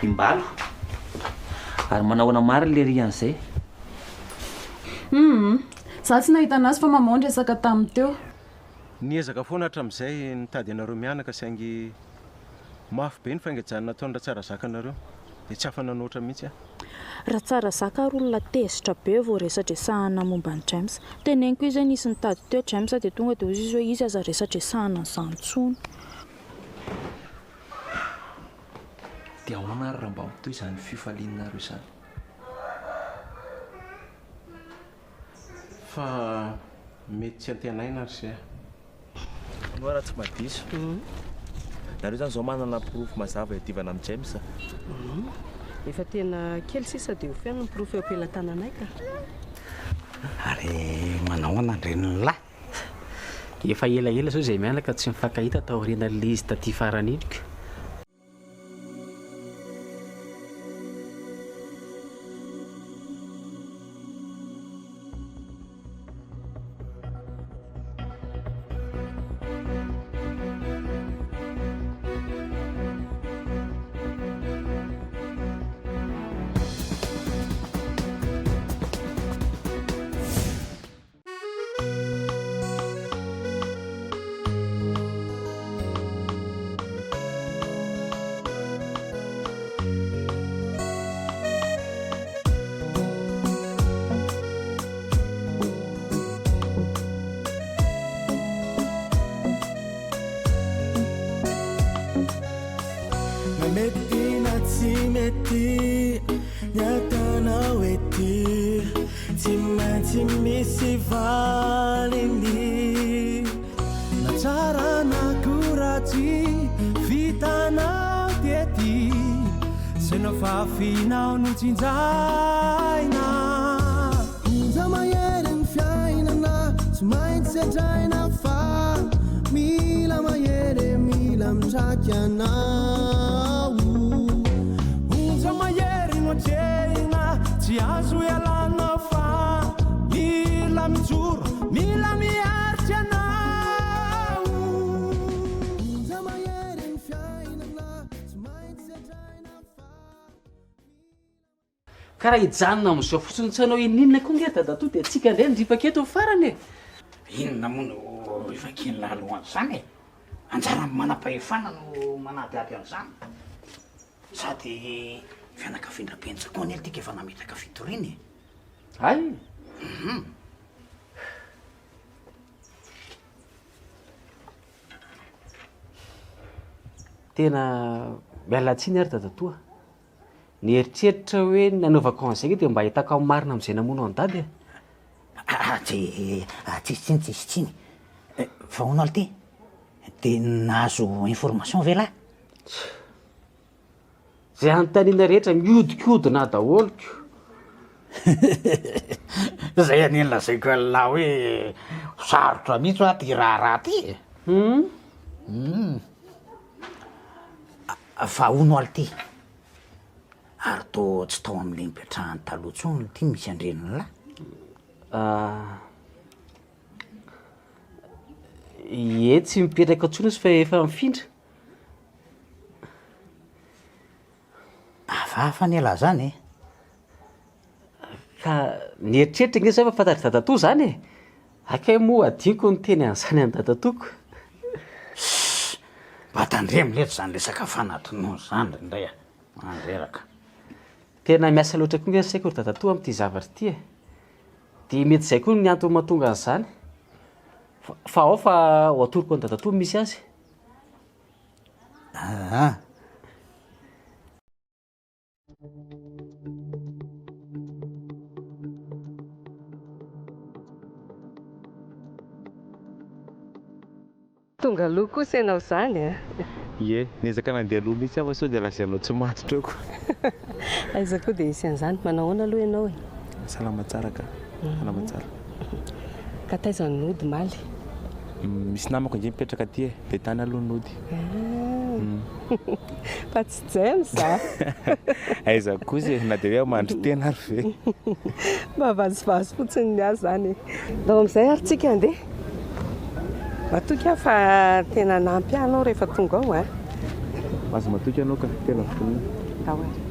Imbalo. Ary manahoana marina le ry an'izay? Humm. Za tsy nahita anazy fa maman niresaka taminy teo. Niezaka foana hatramin'izay nitady anareo mianaka saingy mafy be ny faingajan'ny nataon'i Ratsarazaka anareo dia tsy afa-nanoatra mihitsy aho. Ratsarazaka ary olona tezitra be vao resadresahana momba an'i James. Teneniko izy hoe nisy nitady teo James dia tonga dia hozy izy hoe izy aza resadresahana an'izany intsony. Dia ahoana ary raha mba mitohy izany fifalianareo izany? Fa mety tsy antenaina ry se a. Anao raha tsy madiso. Nareo izany izao manana porofo mazava hiadivana amin'i James a? Efa tena kely sisa dia ho feno ny porofo eo am-pelatananay ka. Ary manao ahoana ndry ny lahy? Efa elaela izao izay mianaka tsy nifankahita taorianan'ilay izy taty farany iny ko. Na mety na tsy mety ny ataonao ety. Tsy maintsy misy valiny. Na tsara na koa ratsy vitanao tety. Zay nafafinao no tsinjaina. Onja mahery ny fiainana tsy maintsy sedraina fa mila mahery e mila mitraky anao. Onja mahery no atrehina tsy azo ialana fa mila mijoro mila miaritra anao. Onja mahery ny fiainana tsy maintsy sedraina fa Ka raha hijanona amin'izao fotsiny tsy hanao ininona koa nge dadatoa dia tsika indray no ripaka eto ny farany e! Inona moa no ivakian'lah aloha an'izany e? Anjaran'ny manam-pahefana no manadihady an'izany. Sady fianakavian-dRabenja koa anie ity ka efa nametraka fitoriana e! Hay! Hum. Tena miala tsiny ary dadatoa. Nieritreritra hoe ny nanaovako an'izay nge dia mba ahitako ny marina amin'izay namono an'i Dada e. Aa tsy tsisy tsiny tsisy tsiny. Fa hono alo ty, de nahazo information ve lah? Zay anontaniana rehetra mihodinkodina daholo ko. Zay anie no lazaiko an'lah hoe sarotra mihitsy hoa ty raharaha ty e. Hum. Fa hono alo ty, ary toa tsy tao amin'ilay nipetrahany taloha intsony ity misy an-drenin'lah? Ah, ie tsy mipetraka intsony izy fa efa nifindra. Hafahafa anie lah zany e! Ka nieritreritra ange za fa fantatr'i dadatoa zany e! Hay kay moa adinoko niteny an'izany an'i dadatoako. Ssss! Mba tandremo letsy zany resaka fanadinoana zany ry ndray a! Mandreraka. Tena miasa loatra koa nge ny saiko ry dadatoa amin'ity zavatra ity e! Dia mety izay koa ny antony mahatonga an'izany. Fa ao fa ho atoroko an'i dadatoa ny misy azy. Aa! Tonga aloha kosa ianao izany a! Ie, niezaka nandeha aloha mihitsy aho fa sao dia lazainao tsy matotra eo ko. Aiza koa dia hisy an'izany. Manao ahoana aloha ianao e? Salama tsara ka, salama tsara. Ka taiza no nody omaly? Misy namako ange mipetraka aty e, dia tany aloha nody. Ah! Fa tsy James a! Aiza kosa e, na dia hoe mandry tena ary ve? Mba vazivazy fotsiny ny ahy izany e. Ndao amin'izay ary tsika handeha. Matoky aho fa tena hanampy ahy ianao rehefa tonga ao an. Aza matoky ianao ka, tena vonona. Ndao ary.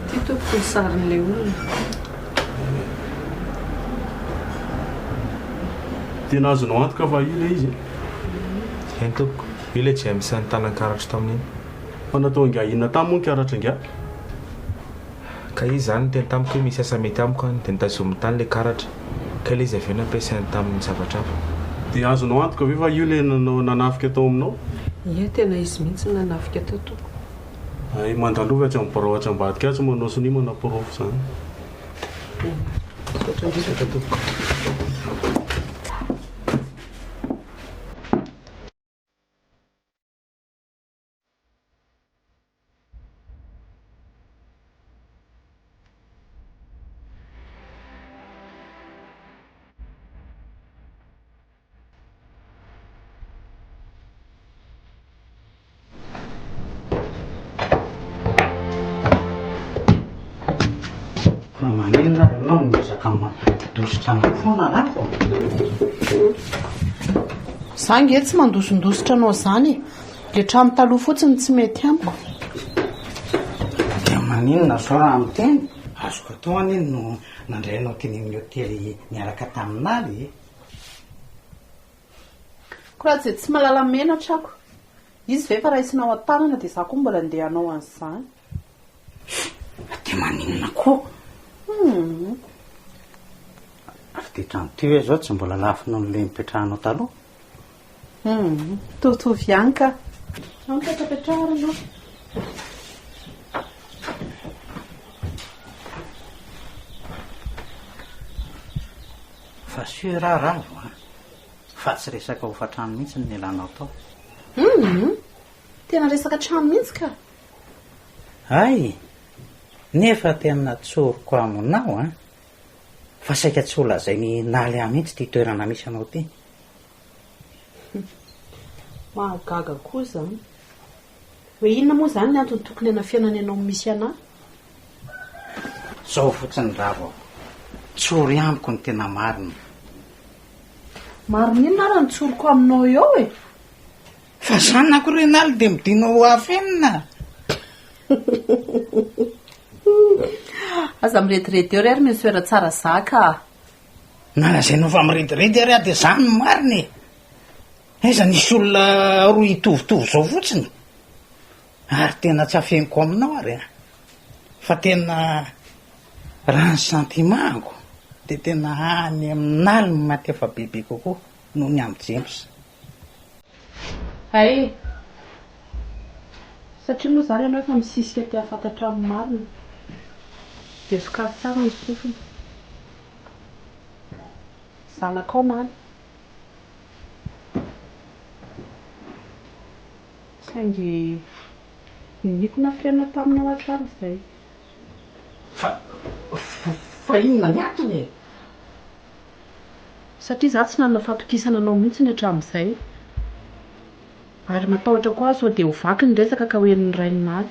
Ity tompoko ny sarin'ilay olona. Tena azonao antoka fa io ilay izy e? Eny tompoko, io ilay James nitana ny karatro tamin'iny. Fa natao ingahy inona tany moa ny karatra ingahy? Ka izy izany niteny tamiko hoe misy asa mety amiko any, dia notazominy tany ilay karatra. Ka ilay izy avy eo nampiasainy tamin'ny zavatra hafa. Dia azonao antoka ve fa io ilay nanao nanafika tao aminao? Ie, tena izy mihitsy no nanafika teo tompoko. Hay, mandalova atsy amin'ny birao atsy ambadika atsy manao sonia manaporofo izany. Misaotra indrindra tompoko. Fa maninona ary ianao no miezaka mandositra anah foana rako? Za nge tsy mandosindositra anao zany e. Le trano taloha fotsiny tsy mety amiko. Dia maninona zao raha miteny? Azoko atao anie no nandray anao teny amin'ny hotely niaraka tamin'Aly e. Ko raha tsy tsy mahalala menatra ako. Izy ve efa raisinao an-tanana dia za koa mbola andeha hanao an'izany. Dia maninona koa? Humm. Ary ity trano ity ve zao tsy mbola lafo noho ilay nipetrahanao taloha? Humm. Mitovitovy ihany ka. Ao mipetrapetraha ary ianao. Fa sûr aho Ravo a! Fa tsy resaka hofantrano mihitsy no nialanao tao. Humm! Tena resaka trano mihitsy ka! Hay! Nefa tena tsoriko aminao an! Fa saika tsy ho lazain'i Naly ahy mihitsy ity toerana misy anao ity. Mahagaga koa izany. Hoe inona moa izany ny antony tokony hanafenany anao ny misy anà? Zao fotsiny Ravo a! Tsory amiko ny tena marina. Marina inona ary no tsoriko aminao eo e? Fa zanako Renaly dia midina ho afenina. Aza mirediredy eo re ry Monsieur Ratsarazaka a! Na lazainao fa mirediredy ary aho dia zany no marina e! Aiza nisy olona roa hitovitovy zao fotsiny? Ary tena tsy afeniko aminao ary an! Fa tena raha ny sentiment-ko dia tena any amin'aly no matefa bebe kokoa noho ny amin'i James. Hay! Satria moa izany ianao efa misisika te hahafantatra ny marina dia sokafy tsara ny sofina. Zanakao nany. Saingy niniako nafenina taminao hatramin'izay. Fa, fa inona ny antony e? Satria izaho tsy nanana fahatokisana anao mihitsy hatramin'izay. Ary matahotra koa aho sao dia ho vaky ny resaka ka ho henon'ny rain'i Naly.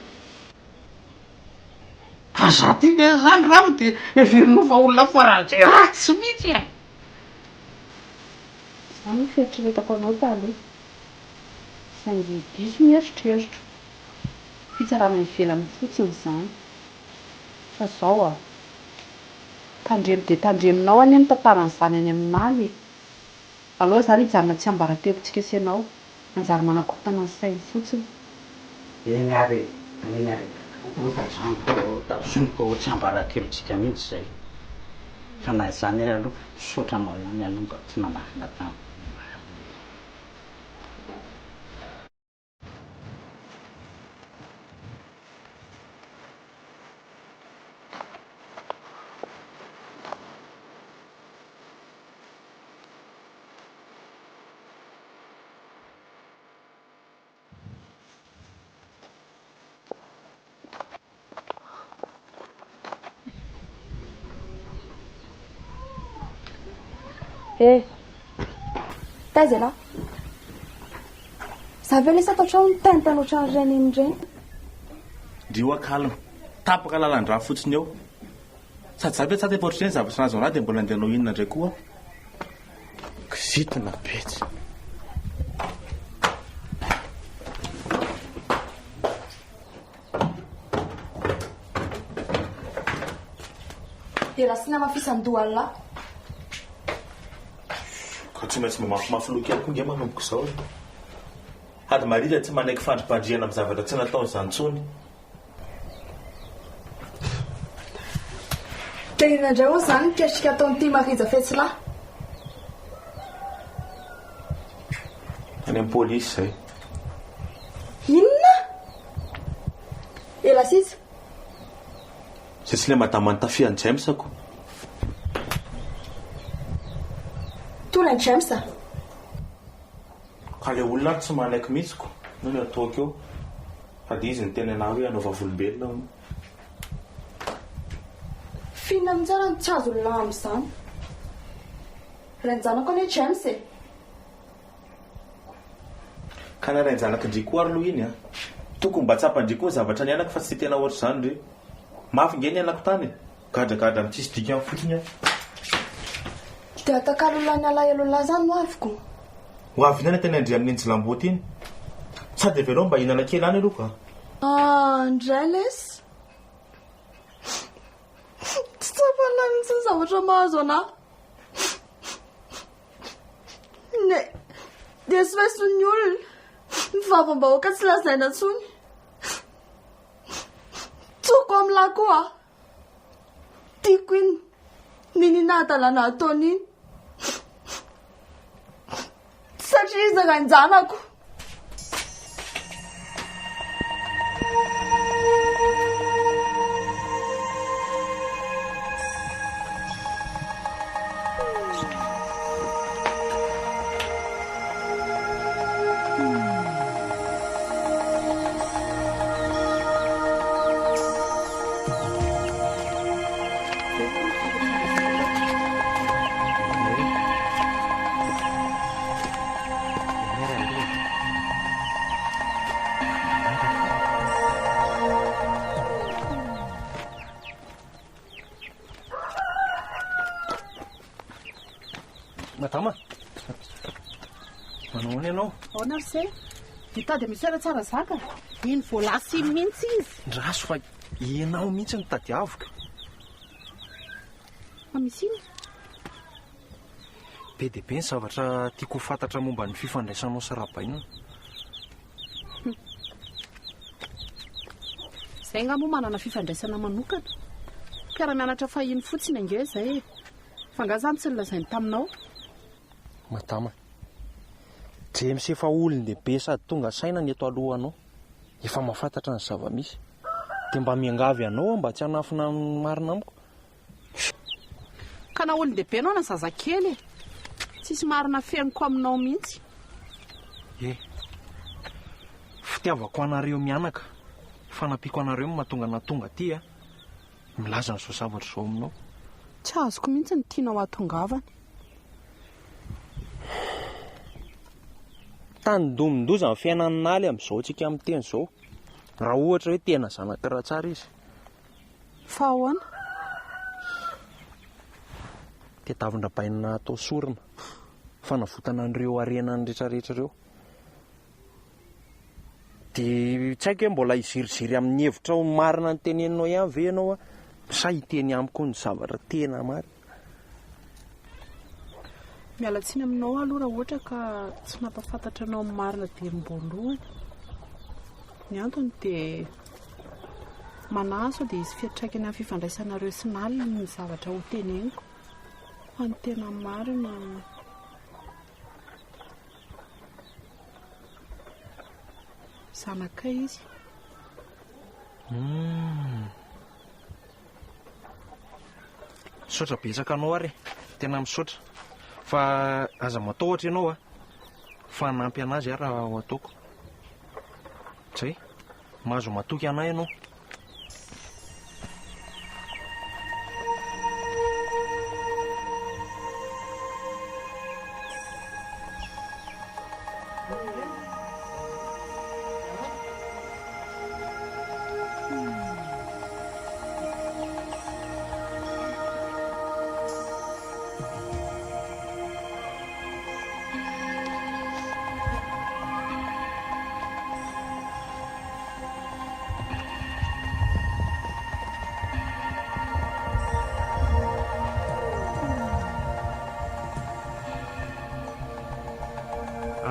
Fa za ty ve zany ramo dia heverinao fa olona faran'izay ratsy mihitsy e! Izany no fieritreretako anao taloha. Saingy diso ny eritreritro. Fitsarana ivelany fotsiny izany. Fa izao a! Tandremo dia tandremonao anie ny tantaran'izany any amin'i Naly e! Aleo izany hijanona tsiambaratelontsika sy ianao. Manjary manakorontana ny sainy fotsiny. Eny ary e! Eny ary e! Hotazoniko, tazoniko ho tsiambaratelontsika mihitsy izay. Fa na izany ary aloha, misaotra anao ihany aloha mba tsy nanafina tamiko ny marina e! Eh! Taiza ialahy? Za ve lesy atao trano mitaintaina ohatran'ireny iny ireny? Ndry oa calme. Tapaka lalan-drà fotsiny eo. Sady za ve tsy efa ohatr'ireny zavatra nahazo anah dia mbola andeha hanao inona indray koa aho. Kizitina be tsy. Dia lasa namafisan-doha an'lah. Ka tsy maintsy mba mafimafy loha kely koa nge manomboka izao e. Sady Maria dia tsy manaiky fandripandrihana amin'ny zavatra tsy nataony izany intsony. Dia inona indray hono izany ny ketrika ataon'ity Marija fetsy lahy? Any amin'ny polisy izay. Inona? Ela sisa. Izay tsy ilay madama nitafian'i James ko. Tona i James a! Ka ilay olona ary tsy manaiky mihitsy ko. Inona no ataoko eo? Sady izy niteny anah hoe hanao vavolombelona hono. F'inona mihitsy ary no tsy azon'ny lahy amin'izany? Rain-janako anie James e! Ka na rain-janak'i ndry koa ary aloha iny an! Tokony mba tsapan-dry koa ny zavatra niainako fa tsy tena ohatr'izany ndry. Mafy nge ny niainako tany e! Gadragadra amin'ny tsisy dikany fotsiny aho. Dia atakalo lahy ny alahelon'lah zany no aviko? Ho avy inona teny Andriamin'ny iny jilamboty iny? Sady avelao mba hihinana kely any aloha ka. Ah ndray lesy. Tsy tsapan'lah mihitsy ny zavatra mahazo anah. Ny ny esoeson'ny olona, ny vavam-bahoaka tsy lazaina intsony. Tsoriko amin'lah koa ah. Tiako iny niniana hadalana ataony iny. Satria izy rain-janako. Madama, manao ahoana ianao? Ahoana ry se? Hitady an'i Monsieur Ratsarazaka? Iny vao lasa iny mihitsy izy. Ndraso fa ianao mihitsy no tadiaviko. Fa misy inona? Be dia be ny zavatra tiako ho fantatra momba ny fifandraisanao sy Rabainina. Izay angaha moa manana fifandraisana manokana? Mpiara-mianatra fahiny fotsiny ange izay e. Fa angaha izany tsy nolazainy taminao? Madama, James efa olon-dehibe sady tonga saina ny eto alohanao. Efa mahafantatra ny zava-misy. Dia mba miangavy anao aho mba tsy hanafina ny marina amiko. Ka na olon-dehibe ianao na zazakely e! Tsisy marina afeniko aminao mihitsy. E! Fitiavako anareo mianaka, fanampiako anareo no mahatonga anah tonga aty a! Milaza an'izao zavatra izao aminao. Tsy azoko mihitsy ny tianao hahatongavana. Tandindomin-doza ny fiainan'i Naly amin'izao tsika miteny izao, raha ohatra hoe tena zanak'i Ratsara izy. Fa ahoana? Tadiavin-dRabainina hatao sorona, fanavotana an'ireo harenany rehetrarehetra ireo. Dia tsy haiko hoe mbola hiziriziry amin'ny hevitrao marina noteneninao ihany ve ianao sa hiteny amiko ny zavatra tena marina? Miala tsiny aminao aho aloha raha ohatra ka tsy nampahafantatra anao ny marina dieny am-boalohany. Ny antony dia manahy sao dia hisy fiantraikany amin'ny fifandraisanareo sy Nala ny zavatra hoteneniko. Fa ny tena marina... Zanakay izy. Hum. Misaotra betsaka anao ary e. Tena misaotra. Fa aza matahotra ianao a. Fa hanampy anazy aho raha ho ataoko. Zay. Mahazo matoky anah ianao.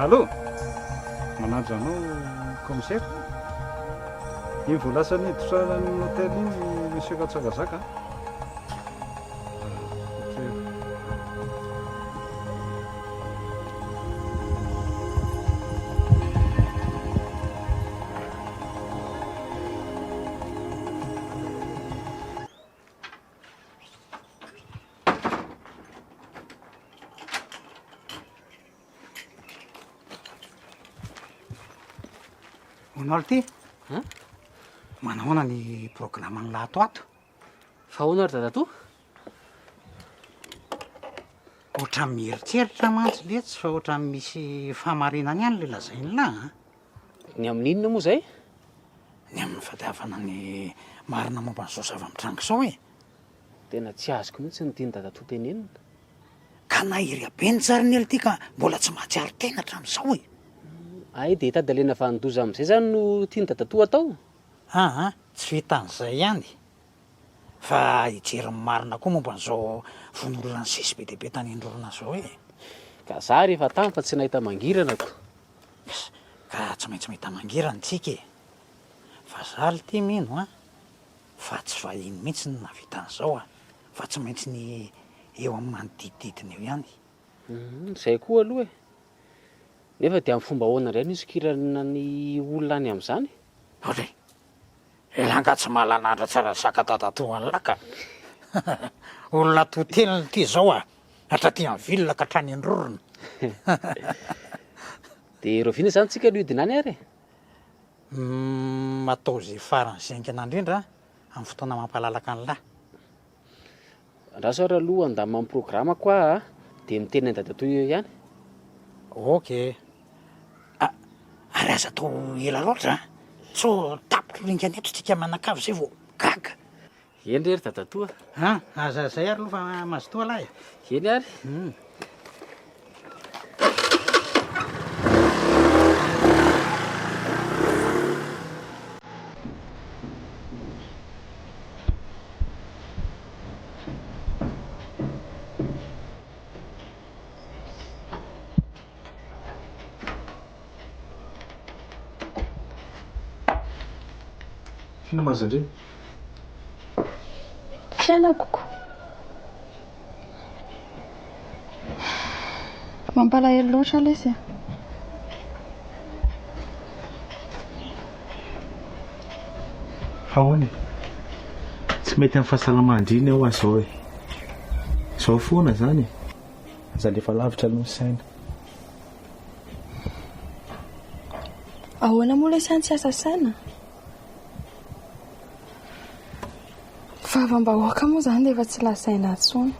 Allô? Manaja anao commissaire? Iny vao lasa niditra ny hôtel iny monsieur Ratsakazaka a. Ok. Hono ity? Hein? Manahoana ny programan'ny lato ato? Fa ahoana ry dadatoa? Ohatran'ny mieritreritra mantsy letsy fa ohatran'ny misy fahamarinany ihany ilay lazain'lah an! Ny amin'inona moa izay? Ny amin'ny fadiavana ny marina momba an'izao zava-mitranga izao e! Tena tsy azoko mihitsy ny tian'i dadatoa tenenina. Ka na i Rabenja ary nely ity ka mbola tsy mahatsiaro tena hatramin'izao e! Hay dia hitady alena vanin-doza amin'izay izany no tian'i dadatoa atao? Aa, tsy vitan'izay ihany fa hijery ny marina koa momba an'izao vono olona nisesy be dia be tany Androrona izao e! Ka za ary efa tany fa tsy nahita mangirana ko! Ka tsy maintsy mahita mangirana isika e! Fa za lty mino an! Fa tsy vahiny mihitsy no nahavita an'izao a! Fa tsy maintsy ny eo amin'ny manodidididina eo ihany. Humm, izay koa aloha e! Nefa dia amin'ny fomba ahoana indray no hisokirana ny olona any amin'izany? Ory! Elah nga tsy mahalala an-dRatsarasaka dadatoa an'lah ka! Olona to telony ity izao a! Hatraty amin'ny ville ka hatrany Androrona! Dia rahoviana izany tsika no hidina any ary e? Humm atao izay faran'izay haingana indrindra amin'ny fotoana mampalalaka an'lah. Andraso ary aloha handamina ny programme-ko aho a, dia miteny an'i dadatoa eo ihany. Ok. Ah, ary aza atao ela loatra an! Sao tapitry ringana eto tsika manakavy izay vao gaga. Eny re ry dadatoa. An, aza izay ary aloha fa mazotoa lahy e. Eny ary. Humm. Inona mahazo an-dry? Fiainako ko. Mampalahelo loatra lesy a. Fa ahoana e? Tsy mety amin'ny fahasalaman-dry iny aho izao e. Izao foana izany e. Aza alefa lavitra aloha ny saina. Ahoana moa lesy any tsy asa saina? Vavam-bahoaka moa izany dia efa tsy lazaina intsony.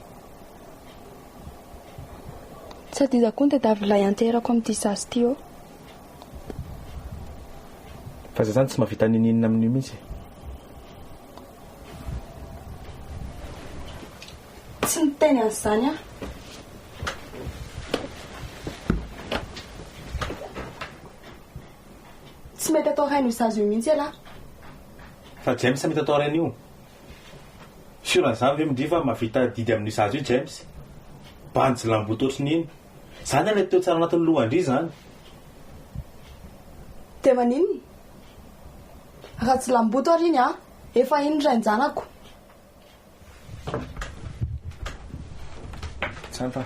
Tsy adiza koa ny tadiavin'ilay anterako amin'ity zaza ity eo. Fa za zany tsy mahavita ninininona amin'io mihitsy e. Tsy niteny an'izany aho. Tsy mety atao rain'io zaza io mihitsy ialahy. Fa James mety atao rain'io? Sur an'izany ve mindry fa mahavita adidy amin'io zaza io James? Bandy lamboto ohatry ny ino? Zany ilay teo tsara anatin'ny lohan-dry zany. Dia maninona? Raha tsy lamboto ary iny an, efa iny ny rain-janako. Zany fa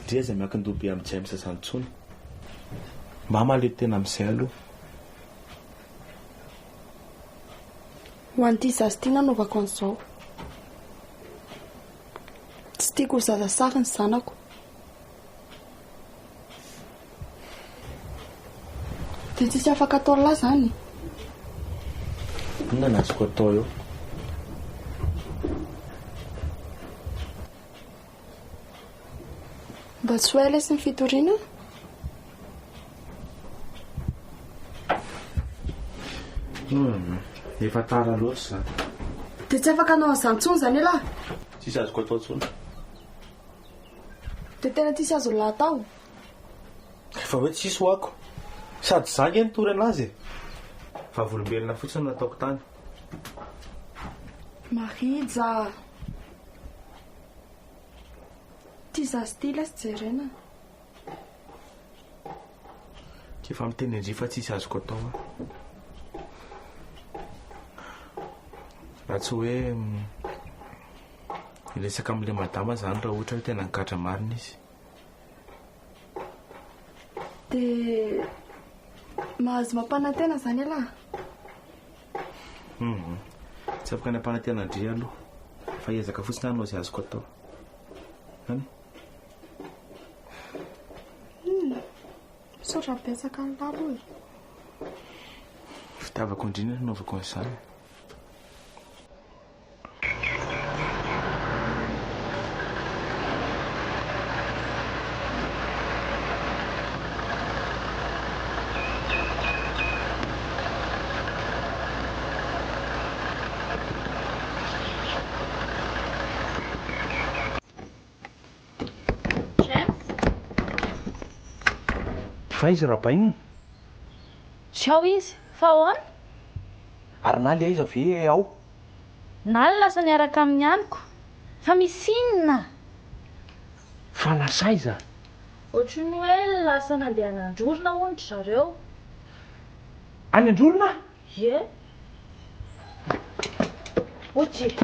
ndry aza miankin-doha be amin'i James zany intsony. Mba mahaleo tena amin'izay aloha. Ho an'ity zaza ity nanaovako an'izao. Tsy tiako ho zaza sary ny zanako. Dia tsisy afaka atao lahy izany? Inona no azoko atao eo? Mba tsy ho ela lesy ny fitoriana a! Hum, efa tara loatra izany. Dia tsy afaka hanao an'izany intsony izany ialahy? Tsisy azoko atao intsony. Dia tena tsisy azon'lah atao? Efa hoe tsisy ho ako. Sady za nge nitory anazy e. Vavolombelona fotsiny no nataoko tany. Marija! Ity zaza ity lesy jerena. Efa miteny an-dry fa tsisy azoko atao aho. Raha tsy hoe miresaka amin'ilay madama izany raha ohatra hoe tena nigadra marina izy. Dia mahazo mampanantena izany ialahy? Hum. Tsy afaka ny hampanantena an-dry aloha. Fa hiezaka fotsiny aho hanao izay azoko atao. Zany? Hum. Misaotra betsaka an'lah aloha e. Fitiavako an-dry no nanaovako an'izany. James? Fa aiza Rabainina? Tsy ao izy. Fa ahoana? Ary Naly aiza ve ao? Naly lasa niaraka amin'ny aniko. Fa misy inona? Fa lasa aiza? Ohatran'ny hoe lasa nandeha any Androrona hono ry zareo. Any Androrona? Ie. Ojy!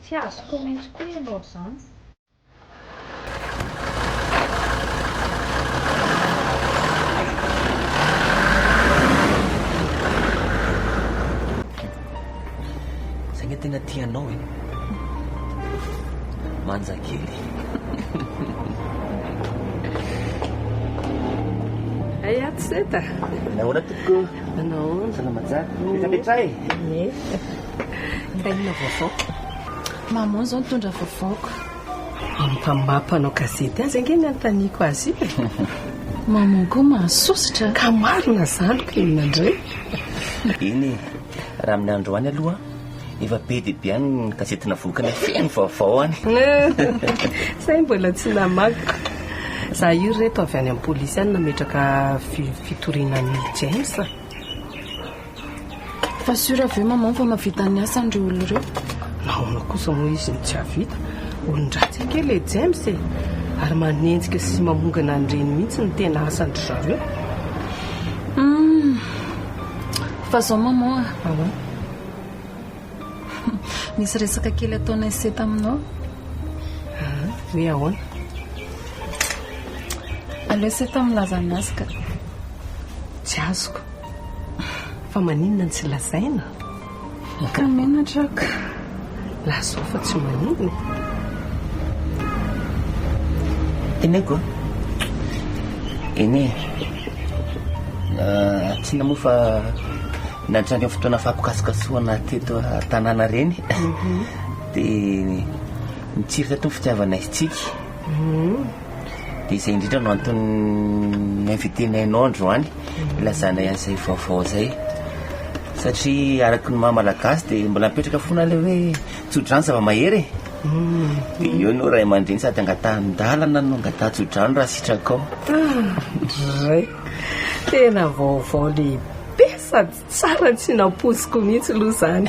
Tsy azoko mihitsy koa ianao izany. Zay nge tena tia anao e. Manja kely. Hay ato Seta. Nahoana tompoko? Nahoana? Salama tsara. Mipetrapetraha e. Ie. Ka inona vaovao? Maman izao nitondra vaovaoko. Amin'ny maha mpanao gazety azy ange ny anontaniako azy io e. Maman koa mahasosotra. Ka marina izany ko inona indray? Eny e, raha amin'ny androany aloha efa be dia be any ny gazety navoakanay feno vaovao any. Zay mbola tsy namaky. Za io ry reto avy any amin'ny polisy any nametraka fitoriana an'i James. Fa sûr ve maman fa mahavita ny asany ireo olona ireo? Nahoana kosa moa izy no tsy hahavita? Olon-dratsy ange ilay James e! Ary manenjika sy mamongana an'ireny mihitsy no tena asan-dry zareo. Hum! Fa zao maman a! Ahoana? Misy resaka kely ataonay Seta aminao. Ah, hoe ahoana? Aleo Seta milaza anazy ka. Tsy azoko. Fa maninona no tsy lazaina? Ka menatra aho ka. Lazao fa tsy maninona e. Teneniko a. Eny e. Tsy inona moa fa nandritra ireny fotoana fampikasokasohana teto an-tanàna ireny dia nitsiry teto ny fitiavanay sy Tsiky. Dia izay indrindra no antony ni-inviter-nay anao androany hilazanay an'izay vaovao izay. Satria araka ny maha malagasy dia mbola mipetraka foana ilay hoe tso-drano zava-mahery e. Dia eo no ray aman-dreny sady angatahan-dalana no angatahan-tso-drano raha sitrakao. Dray! Tena vaovao lehibe sady tsara tsy nampoiziko mihitsy aloha izany.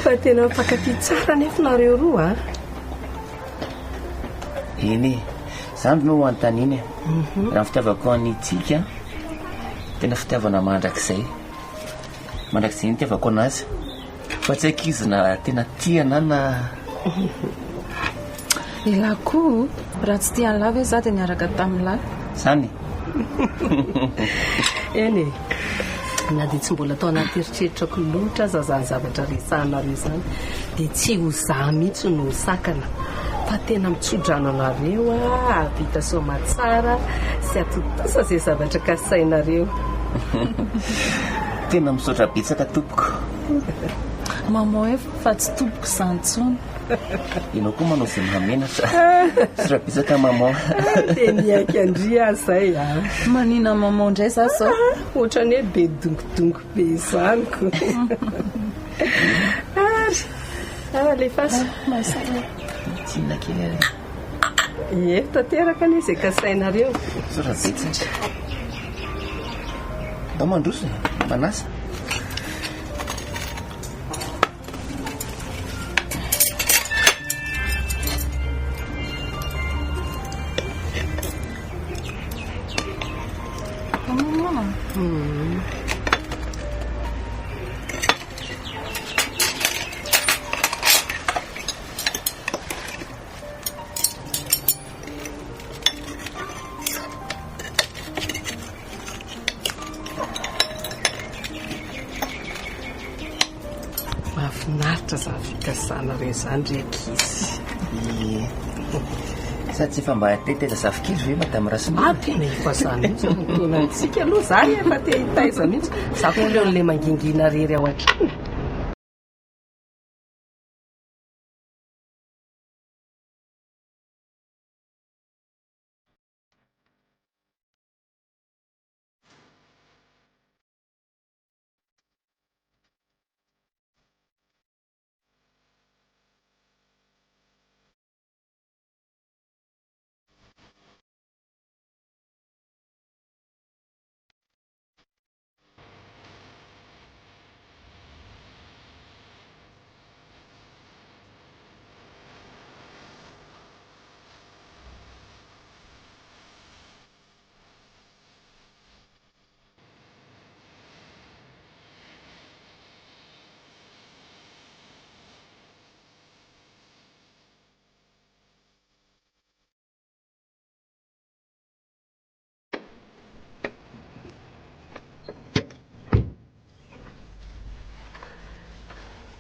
Fa tena mifankatia tsara anefa nareo roa a! Eny e, izany no anontaniana e. Raha ny fitiavako an'i Tsiky an, tena fitiavana mandrakizay. Mandrakizay ny itiavako anazy. Fa tsy haiko izy na tena tia anà na. Elah koa, raha tsy tia an'lah ve za dia niaraka tamin'lah? Zany e? Eny e, na dia tsy mbola tao anaty eritreritrako loatra aza izany zavatra resahanareo izany dia tsy ho za mihitsy no ho sakana fa tena mitsodrano anareo aho hahavita soamatsara sy hatontosa izay zavatra kasainareo. Tena misaotra betsaka tompoko. Maman e fa tsy tompoko izany intsony. Ianao koa manao izay mahamenatra. Misaotra betsaka maman. Dia miaiky an-dry aho izay a. Manina maman indray za zao. Ohatran'ny hoe be dongodongo be izany ko. Ary, alefaso. Mahasalama. Tsinona kely ary. Ie, tanteraka anie izay kasainareo. Misaotra betsaka. Ndao mandroso e, manasa. Mahafinaritra izany fikasanareo izany ry ankizy. Ie. Sady tsy efa mba te hitaiza zafikely ve Madame Rasoloana? Ah, tena efa izany mihitsy no taonantsika aloha. Za efa te hitaiza mihitsy. Za koa aleon'ilay mangingina irery ao an-trano.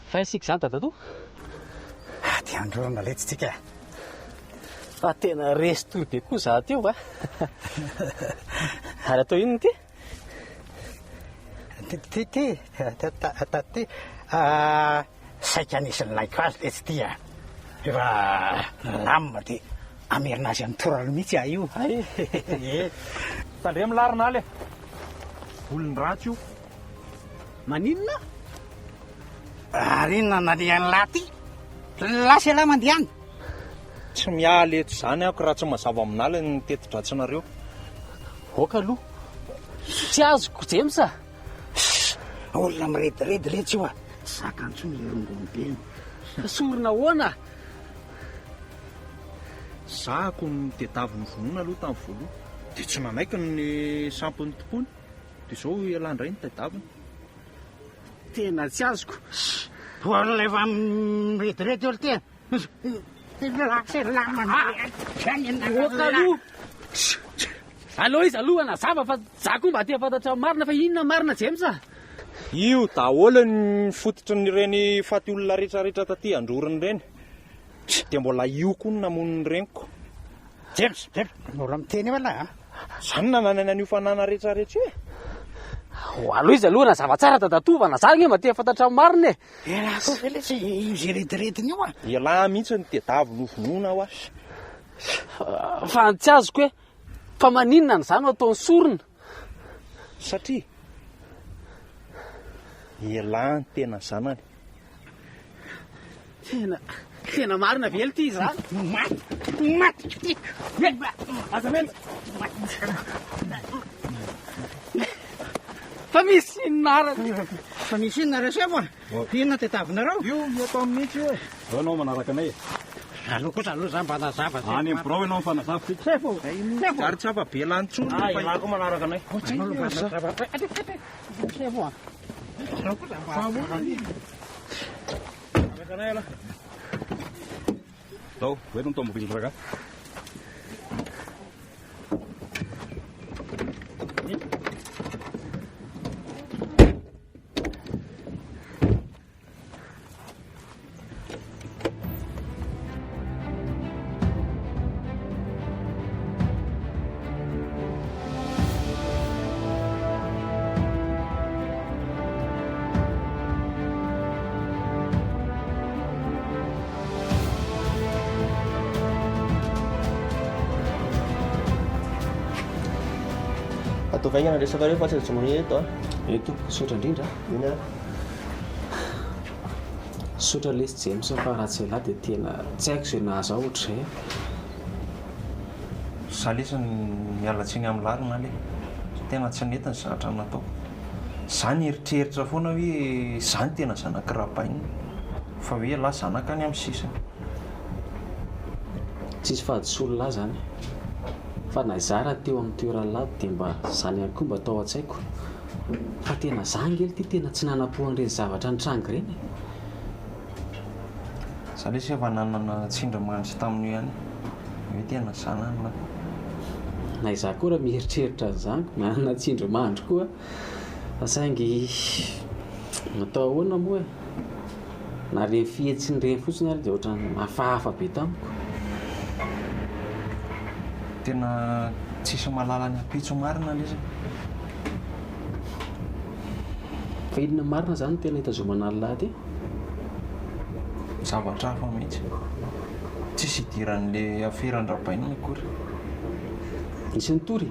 Fa isika izany dadatoa? Ah, dia androrana letsy tsika. Fa tena resy tory be koa za teo a. Ary atao inona ity? Ty, ty, ty, ty, saika nisy nilaiko azy letsy ity a. Efa nilamina dia Hamerina azy amin'ny toerany mihitsy aho io. Hay e! Tandremo lahy ry Naly e! Olon-dratsy io. Maninona? Ary inona nalehan'ny lahy ity? Lasa ialahy mandeha any. Tsy miala eto izany aho raha tsy mazava amin'Naly ny teti-dratsinareo. Aoka aloha. Tsy azoko James a! Ssss! Olona mirediredy letsy io a! Tsy zakany intsony ilay rongony be iny. Fa sorona ahoana? Zahako ny tedaviny vonoina aloha tamin'ny voalohany dia tsy nanaiky ny sampiny tompony dia izao ialahy indray ny tedaviny. Tena tsy azoko. Olona efa mirediredy olo ty. Oka aloha. Aleo izy aloha hanazava fa za koa mba te hahafantatra ny marina fa inona marina James a? Io daholo ny fototrin'ireny faty olona retraretra taty Androrona ireny. Dia mbola io koa no namono ny reniko. James, James, mbola miteny eo ialahy a! Zany nananany an'io fanana retraretra io e! Ho aloha izy aloha nazava tsara dadatoa fa na za ange mba te hahafantatra ny marina e! Ialahy koa ve letsy io ze redirediny io a! Ialahy mihitsy no tedaviny ho vonoina hoa. Fa ny tsy azoko hoe fa maninona an'izany no ataony sorona? Satria ialahy ny tena zanany. Tena, tena marina ve ity izany? Maty, maty ity. Aza mena. Fa misy inona arany? Fa misy inona re sefo a? Inona tadiavinareo? Io eto aminy mihitsy io e. Zao ianao manaraka anay e. Aleo kosa aloha za mba nazava. Any amin'ny birao ianao mifanazava tsika. Sefo! Sefo! Ary tsy afa-bela any intsony. Ah, ialahy koa manaraka anay. Sefo a! Aleo kosa mba Manaraka anay ialahy. Tao, hoento ny tomobile rangahy. Ataovy haingana ny resakareo fa tsy azo jonoina eto a. Eny tompoko, misaotra indrindra a. Eny ary. Misaotra lesy James fa raha tsy ialahy dia tena tsy haiko izay nahazo ahy ohatr'izay a. Za lesy miala tsiny amin'ny lalina ale. Tena tsy nety ny zavatra nataoko. Za nieritreritra foana hoe za no tena zanak'i Rabaina fa hoe ialahy zanaka any amin'ny sisiny. Tsisy fahadisoan'lah zany. Fa na izaho raha teo amin'ny toeran'lah dia mba zany ihany koa mba tao an-tsaiko. Fa tena za ange ity tena tsy nanam-po an'ireny zavatra nitranga ireny e. Za lesy efa nanana tsindrimandry tamin'io ihany hoe tena zanany lahy. Na izaho koa raha mieritreritra an'izany, manana tsindrimandry koa aho. Fa saingy atao ahoana moa e? Na ireny fihetsiny ireny fotsiny ary dia ohatran'ny hafahafa be tamiko. Tena tsisy mahalala ny ampitso marina lesy e. Fa inona marina izany no tena hitazomana an'lah aty? Zavatra hafa mihitsy. Tsisy idiran'le aferan-dRabainina akory. Nisy nitory?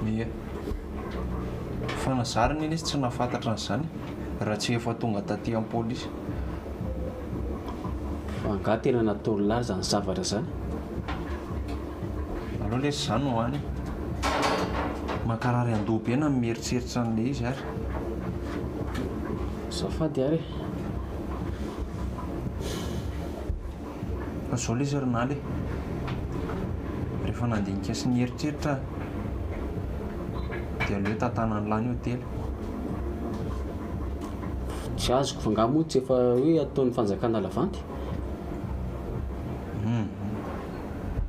Ie. Fa nazary anie lesy tsy nahafantatra an'izany raha tsy efa tonga taty amin'ny polisy. Fa angaha tena nataon'lah izany zavatra izany? Aleo lesy za no any. Mankarary andoha be na mieritreritra an'ilay izy ary. Azafady ary e. Fa zao lesy ry Naly e. Rehefa nandinika sy nieritreritra aho dia aleo tantanan'lah ny hotely. Tsy azoko fa angaha moa tsy efa hoe ataon'ny fanjakana lavanty? Hum.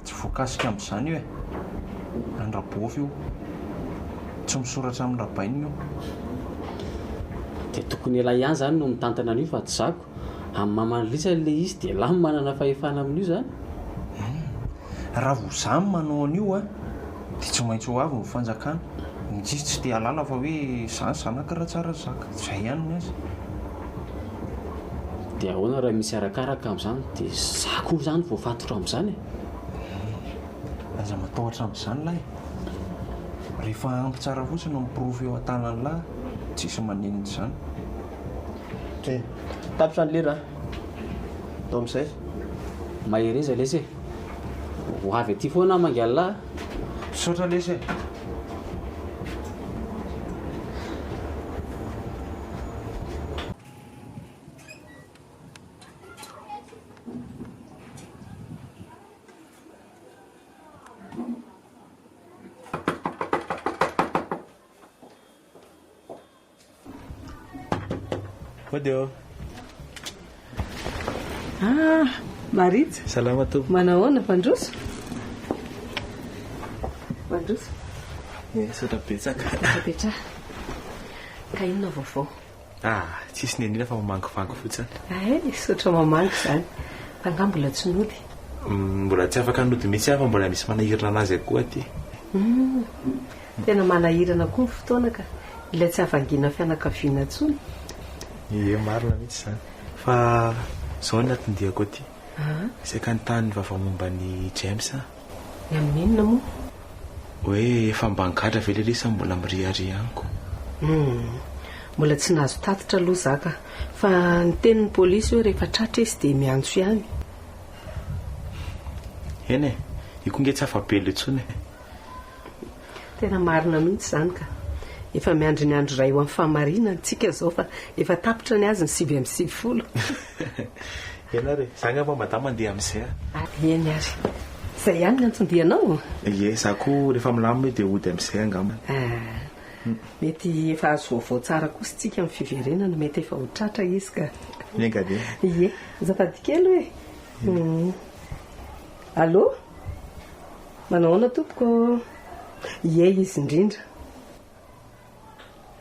Tsy voakasika amin'izany io e. An-dRabofy io. Tsy misoratra amin'i Rabainina io. Dia tokony elah ihany izany no mitantana an'io fa tsy zako. Amin'ny maman'i Lisa ilay izy dia elah no manana fahefana amin'io izany. Hum. Raha vao za no manao an'io an, dia tsy maintsy ho avy ny fanjakana. Ny ankizy tsy te hahalala fa hoe za ny zanak'i Ratsarazaka. Izay ihany ny azy. Dia ahoana raha misy arakaraka amin'izany? Dia za koa izany voafatotra amin'izany e? Aza matahotra amin'izany lahy e! Rehefa ampy tsara fotsiny ny porofo eo an-tanan'lah, tsisy maninona izany. Eh, tapitra ny lera an! Ndao amin'izay. Mahereza lesy e! Ho avy aty foana aho mangallah a! Misaotra lesy e! Mody ô. Ah, Maritza. Salama tompoko. Manahoana, Fandroso? Mandroso. Eh, misaotra betsaka. Mipetraha. Ka inona vaovao? Ah, tsisy nenina fa mamangivangy fotsiny. Hay, misaotra mamangy izany. Fa angaha mbola tsy nody? Mbola tsy afaka nody mihitsy aho fa mbola misy manahirana anazy koa aty. Hum, tena manahirana koa ny fotoana ka. Ilay tsy havangiana fianakaviana intsony. Ie, marina mihitsy izany. Fa izao ny anton-diako aty. Saika nitany vaovao momba an'i James aho. Ny amin'ny inona moa? Hoe efa mba nigadra ve lehilahy sa mbola miriaria any ko? Humm. Mbola tsy nahazo tatitra aloha za ka. Fa niteny ny polisy hoe rehefa tratra izy dia miantso ihany. Eny e! Io koa nge tsy afa-belo intsony e! Tena marina mihitsy izany ka. Efa miandry ny andro iray ho amin'ny fahamarinana tsika izao fa efa tapitra ny azy ny 99. Eny ary e! Za angamba madama andeha amin'izay a! Eny ary. Izay ihany ny anton-dianao? Ie, za koa rehefa milamina io dia hody amin'izay angamba. Ah. Mety efa azo vaovao tsara kosa tsika amin'ny fiverenana, mety efa ho tratra izy ka. Enga anie. Ie. Azafady kely hoe. Ie. Allô? Manao ahoana tompoko ô? Ie izy indrindra.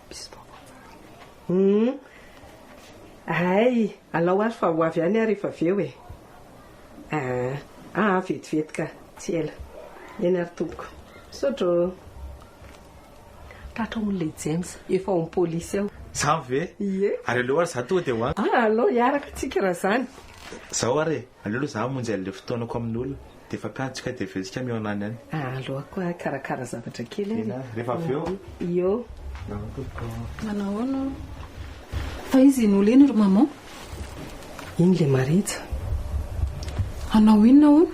Misy vaovao tsara. Hum. Hay, alao ary fa ho avy any aho rehefa avy eo e. Ah, ah, vetivety ka, tsy ela. Eny ary tompoko. Misaotra ô. Tratra hono ilay James, efa ao amin'ny polisy ao. Zany ve? Ie. Ary aleo ary za tonga dia ho any. Ah, alao hiaraka tsika raha zany. Zao ary e, aleo aloha za hamonjy an'ilay fotoanako amin'olona. Dia efa mpiantsika dia avy eo tsika mihaona any any. Ah, aleo koa hikarakara zavatra kely ary. Eny ary, rehefa avy eo. Io. Manao ahoana ô? Fa iza iny olona iny ry maman? Iny ilay Maritza. Hanao inona hono?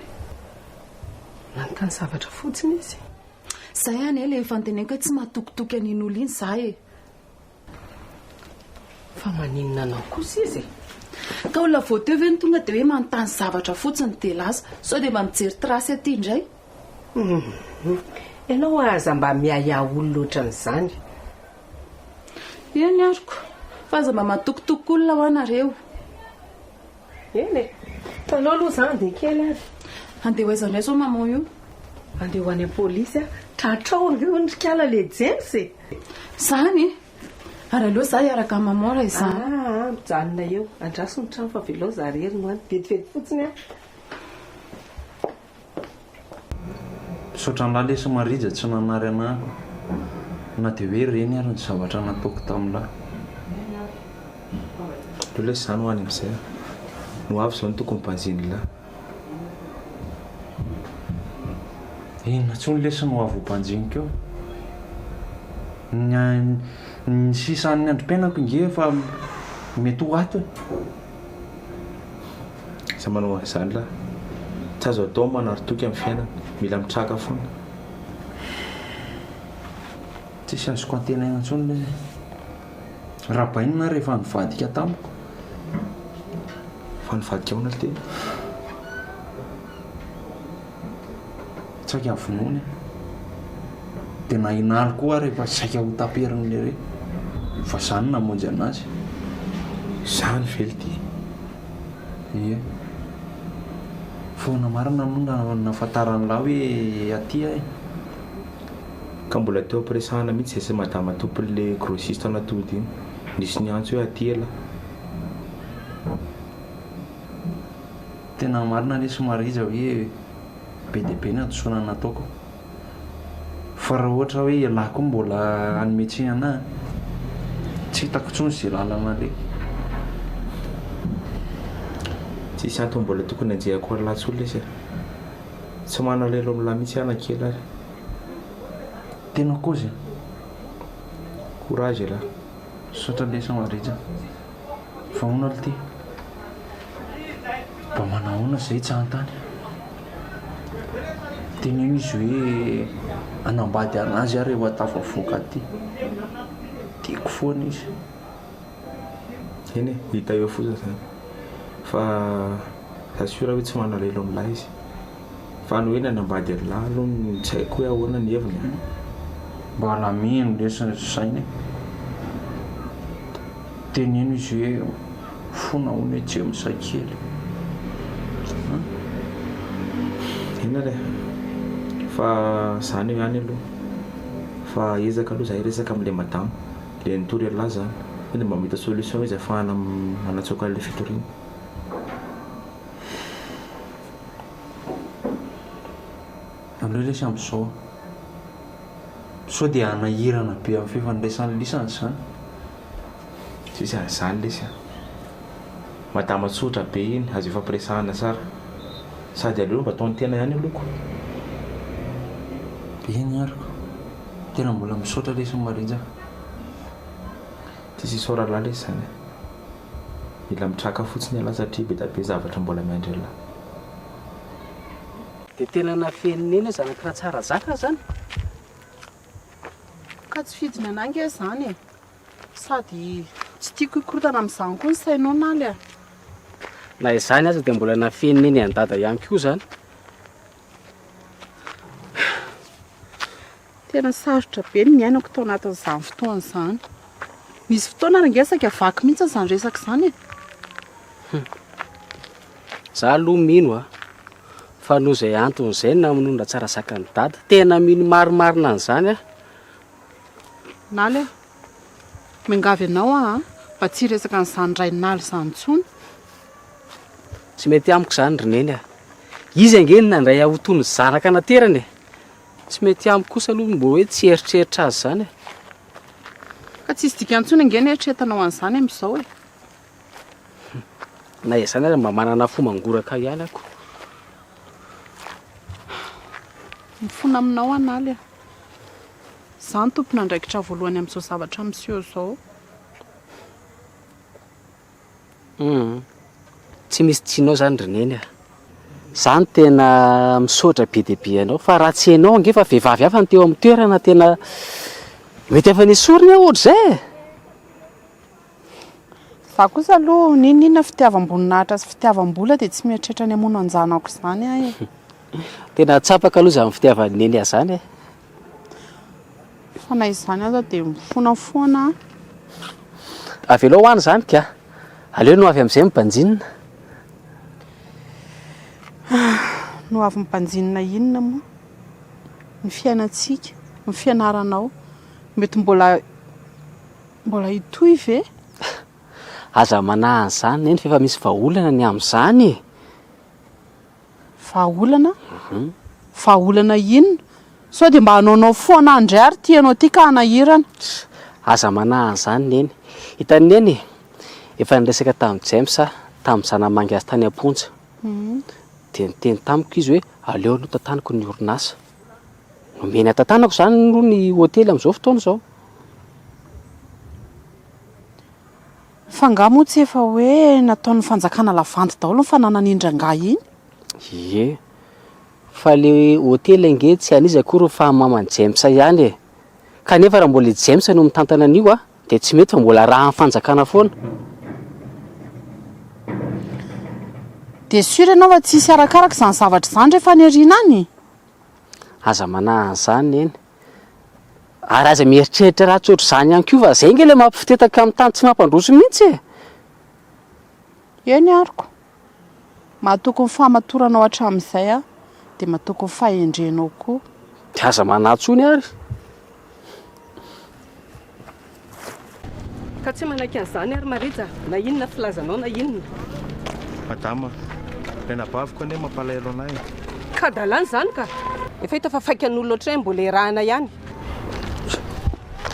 Nanontany zavatra fotsiny izy. Zay anie ilay efa noteneniko hoe tsy matokitoky an'iny olona iny za e. Fa maninona anao kosa izy e? Ka olona vao teo ve no tonga dia hoe manontany zavatra fotsiny dia lasa? Sao dia mba mijery trace aty indray? Hum. Ianao aza mba miahiahy olona ohatran'izany. Eny aroko, fa aza mba matokitoky olona hoa nareo. Eny e. Aleo aloha za handeha kely ary. Handeha ho aiza indray izao maman io? Handeha ho any am polisy aho. Tratrao ve hono ry kala le James e? Zany e! Ary aleo za hiaraka am maman raha izany. Aa mijanona eo. Andraso ny trano fa avelao za rery no any. Vetivety fotsiny aho. Misaotra an'lah lesy Marija tsy nanary anah na dia hoe reny ary ny zavatra nataoko tamin'lah. Aleo lesy za no any amizay a. No avy zao ny tokony banzin'lah. Inona intsony lesy no avy ho banjiniko eo? Ny ny sisan'ny androm-piainako nge efa mety ho ato e. Aza manao an'izany lahy. Tsy azo atao ny manary toky amin'ny fiainana. Mila mitraka foana. Tsisy azoko antenaina intsony lesy e. Rabainina ary efa nivadika tamiko. Fa nivadika ahoana ry tena? Saika vonoiny aho. Dia na i Naly koa ary efa saika ho taperiny ery. Fa za no namonjy anazy. Izany ve ry ty? Ie. Foana marina moa nahafantaran'lah hoe aty aho e. Ka mbola teo ampiresahana mihitsy zay sy madama tompon'le grossiste an'atody iny. Nisy niantso hoe aty elah. Tena marina lesy Marija hoe be dia be ny hadisoana nataoko. Fa raha ohatra hoe ialahy koa mbola hanome tsiny anah, tsy hitako intsony izay lalana aleha. Tsisy antony mbola tokony hanjehako an'lah intsony lesy e. Tsy manalahelo amin'lah mihitsy aho na kely ary. Tena kozy e. Courage elah. Misaotra lesy Marija. Fa ahoana aloha ity? Mba manahoana izay tsy hanontany? Teneno izy hoe hanambady an'azy aho rehefa tafavoaka aty. Tiako foana izy. Eny e, hita eo fotsiny izany. Fa za sûr hoe tsy manalahelo amin'lah izy. Fa ny hoe nanambady an'lah aloha no tsy haiko hoe ahoana ny heviny e. Mba alamino lesy ny saina e. Teneno izy hoe fona hono hoe James kely. An? Inona re? Fa zany eo ihany aloha. Fa ezaka aloha za hiresaka amin'ilay madama. Ilay nitory an'lah zany. Sao dia mba mahita solution izy ahafahana manatsoaka an'ilay fitoriana. Aleo lesy amin'izao. Sao dia hanahirana be amin'ny fifandraisan'ny lisany izany. Tsisy an'izany lesy a. Madama tsotra be iny, azo ifampiresahana tsara. Sady aleo mba ataon'ny tena ihany aloha ko. Eny ary ko. Tena mbola misaotra lesy Marija. Tsisy isaorana lahy lesy izany a. Mila mitraka fotsiny ialahy satria be dia be zavatra mbola miandry an'lah. Dia tena nafeniny eny hoe zanak'i Ratsarazaka zany? Ka tsy fidiny anah nge zany e! Sady tsy tiako hikorontana amin'izany koa ny sainao Naly a! Na izany aza dia mbola nafeniny eny an'i Dada ihany koa zany. Tena sarotra be ny niainako tao anatin'izany fotoana izany. Nisy fotoana ary ange saika vaky mihitsy izany resaka izany e. Hum. Za aloha mino a, fa noho izay antony izay no namonoana Ratsarazaka an'i Dada. Tena mino marimarina an'izany aho. Naly a, miangavy anao aho a, mba tsy hiresaka an'izany Rainaly izany intsony. Tsy mety amiko izany ry Neny a. Izy ange no nandray ahy ho toy ny zanaka naterany e. Tsy mety amiko kosa aloha ny mbo hoe tsy hieritreritra azy izany e. Ka tsisy dikany intsony ange ny eritreretanao an'izany amin'izao e. Na izany ary mba manana fo mangoraka ihany ako. Mifona aminao aho Naly a. Izaho no tompon'andraikitra voalohany amin'izao zavatra miseho izao. Humm. Tsy misy tianao zany ry Neny a. Za no tena misaotra be dia be anao fa raha tsy ianao ange fa vehivavy hafa no teo amin'ny toerana tena mety efa nesorina aho ohatr'izay e. Za kosa aloha n'inon'inona fitiavam-boninahitra sy fitiavam-bola dia tsy mieritreritra ny hamono an-janako izany aho e. Tena tsapako aloha izany fitiavan'i Neny ahy izany e. Fa na izany aza dia mifona foana aho. Avelao ho any izany ka. Aleo ny ho avy amin'izay mibanjinina. Ny ho avy mibanjinina inona moa? Ny fiainantsika, ny fianaranao. Mety mbola mbola hitohy ve? Aza manahy an'izany Neny fa efa misy vahaolana ny amin'izany e! Vahaolana? Vahaolana inona? Sao dia mba hanaonao foana indray ary ity ianao ity ka hanahirana. Aza manahy an'izany Neny. Hitan'i Neny e! Efa niresaka tamin'i James aho tamin'izaho namangy azy tany am-ponja. Dia niteny tamiko izy hoe aleo aloha tantaniko ny orinasa. Nomeny ahy tantanako izany aloha ny hotely amin'izao fotoana izao. Fa angaha moa tsy efa hoe nataon'ny fanjakana lavandy daholo ny fananan'iny rangahy iny? Ie. Fa le hotely ange tsy an'iza akory fa an'i maman'i James ihany e. Kanefa raha mbola i James no mitantana an'io a, dia tsy mety fa mbola arahan'ny fanjakana foana. Dia sûr ianao fa tsy hisy arakaraka izany zavatra izany rehefa any aoriana any? Aza manahy an'izany Neny. Ary aza mieritreritra ratsy ohatr'izany ihany koa fa izay ange ilay mampifitetaka amin'ny tany tsy mampandroso mihitsy e! Eny aroko. Matoky ny fahamatoranao hatramin'izay aho, dia matoky ny fahendrenao koa. Dia aza manahy intsony ary. Ka tsy manaiky an'izany ary Marija, na inona filazanao na inona. Madama, ny anabaviko anie mampalahelo anah e. Ka hadalana izany ka! Efa hita fa faikan'olona ohatran'izay mbola erahana ihany.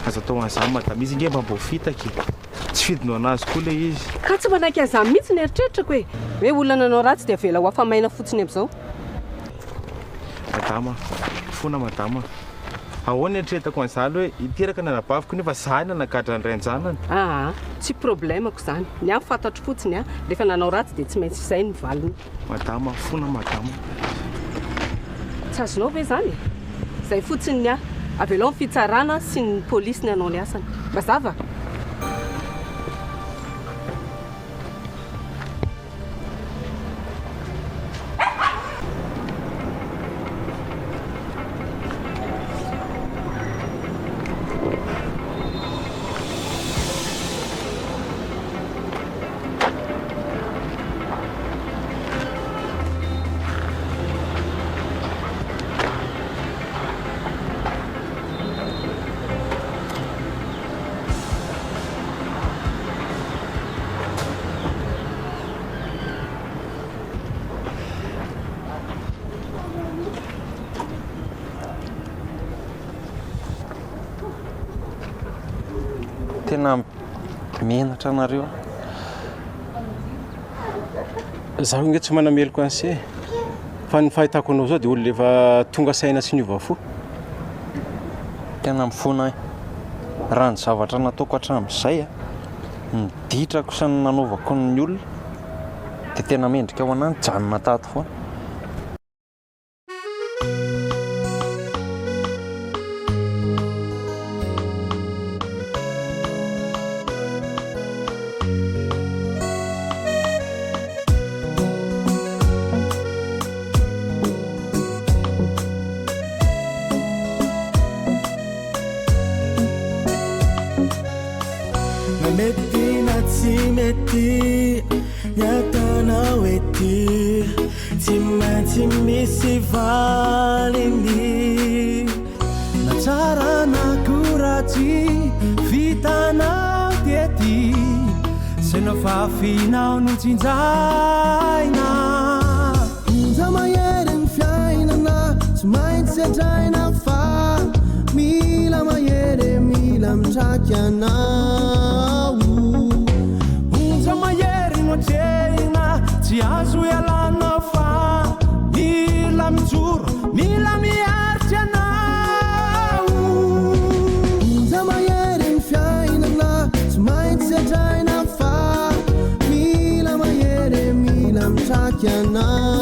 Aza atao an'izany madama, izy ange mba mbo fitaka e. Tsy fidiny ho an'azy koa ilay izy. Ka tsy manaiky an'izany mihitsy ny eritreritrako e! Hoe olona nanao ratsy dia avela ho afa-maina fotsiny amin'izao. Madama, fona madama. Ahoana eritreretako an'izany hoe hiteraka ny anabaviko nefa za nanagadra ny rain-janany? Aa, tsy problème-ko izany. Ny ahy fantatro fotsiny a, rehefa nanao ratsy dia tsy maintsy izay ny valiny. Madama, fona madama. Tsy azonao ve izany e? Izay fotsiny ny ahy. Avelao ny fitsarana sy ny polisy ny hanao ny asany. Mazava? Tena menatra anareo aho. Zaho ange tsy manameloka an'i se fa ny fahitako anao zao dia olona efa tonga saina sy niova fo. Tena mifona ahy. Raha ny zavatra nataoko hatramin'izay, ny ditrako sy ny nanaovako ny olona dia tena mendrika ho anah nijanona tato foana. Na mety na tsy mety ny ataonao ety Tsy maintsy misy valiny Na tsara na koa ratsy vitanao tety Zay nafafinao no tsinjaina Onja mahery ny fiainana tsy maintsy sedraina fa mila mahery e mila mitraky anao Onja mahery no atrehina tsy azo ialana fa mila mijoro mila miaritra anao Onja mahery ny fiainana tsy maintsy sedraina fa mila mahery e mila mitraky anao.